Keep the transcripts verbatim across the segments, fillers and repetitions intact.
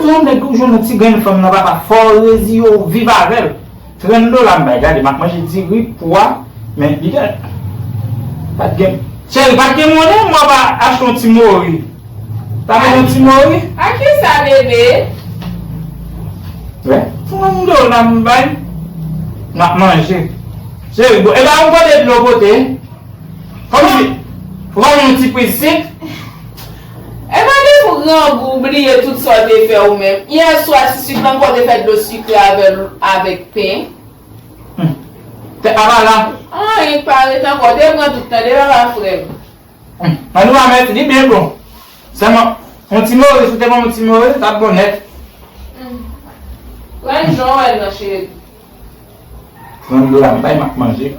Yon nèg ou jwenn yon ti grenn fanm nan papa, fò w reziye w viv avè l. Trant dola m bay, gade, m ap manje diri, pwa, men li dèd. Pa t gen, cheri, pa t gen monnen, m ap achte yon ti mori. Ta vle yon ti mori? A kisa, bebe? Wè, trant dola m bay, m ap manje. Cheri, bon, e pa yon kote dlo pote. Kòmsi, ou pa yon ti pri sik? E pa de pou grangou bliye tout sa w te fè ou menm. Yè swa, ti sik lan ankò te fè dlo sikre avè l, avèk pen. Hmm. Tèt la pa la. Anyen pa ret ankò. Te pran tout tan, de papa frè m. Hmm. An nou a mèt, li byen bon. Sèlman, yon ti mori, si w te ban m yon ti mori, t ap bon nèt. Hmm. Wè jan w wè l nan cheri. Trant dola m bay, m ap manje.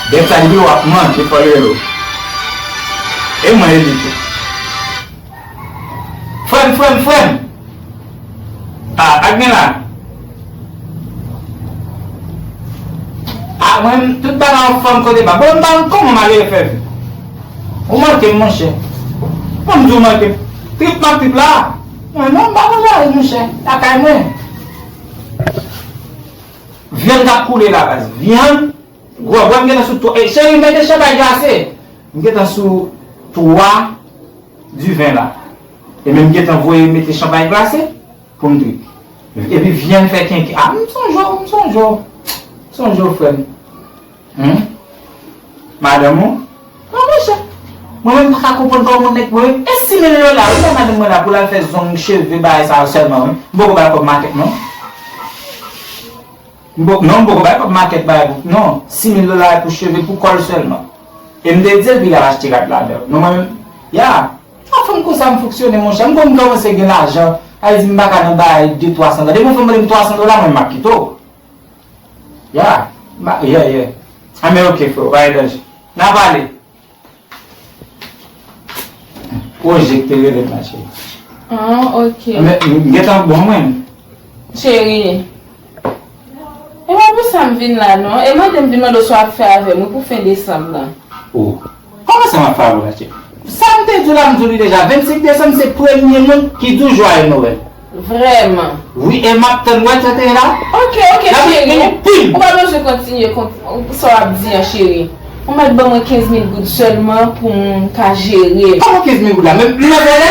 Bèt sa li di w ap manje fò l rele w. E mwen e li tou. Frè m, frè m, frè m. A, pa t gen la. A, mwen, tout bagay an fòm kote pa. Bon, m pa konn kòman malere fè viv. Ou manke m, monchè. Bon, m di w manke m. Trip m ap trip la. Mwen, non, m pa nan lari, monchè. Lakay mwen. Vyann k ap koule la, baz. Vyann. Gwo, gwo, m gentan sou twa. E, cheri, mete chanpay glase. M gentan sou twa diven la. E menm m gentan voye mete chanpay glase pou m trip. Epi vyann fè kenken. A, m sonje w, m sonje w. M sonje w, frè m. Hum? Madanm ou? Non, monchè. Mwen menm, m pa ka konprann kòman nèg mwen. E sis mil dola, wi, la, madanm mwen la, pou l al fè zong, cheve, bagay sa yo sèlman, wi. M poko ba l kòb makèt, non. M po-, non, m poko bay kòb makèt bay pou, non, sis mil dola pou cheve, pou kò l sèlman. E m te di l pou l al achte rad ladan. Non, mwen menm, ya, sa fè m konsa m fonksyone, monchè. M konn kòmanse gen lajan, sa vle di m pa ka nan bay de twa san dola. Depi yon fanm mande m twa san dola, mwen m ap kite w. Ya, m pa, yeah, yeah. A, men oke, frè, pa gen danje. N a pale. Pwojè ki te rele m la, cheri. Ah, ok. Men, m gentan bon, mwen. Cheri, e pa pou sa m vin la, non. E mande m vin mande w sa w ap fè avè m, wi, pou fen desanm nan. Oh. Kòman sa m ap fè avè w la, cheri? Sa m te di w la, m di w li deja. Vennsenk desanm, se premye moun ki di w jwaye Nwèl. Vrèman. Wi, e m ap tann, wè, trant et un la. Ok, ok, cheri. Ou pa bezwen kontinye kont-, sa w ap di an, cheri. Ou mèt ban mwen kenz mil goud sèlman pou m ka jere. Kòman kenz mil goud la? Men, m nan vòlè?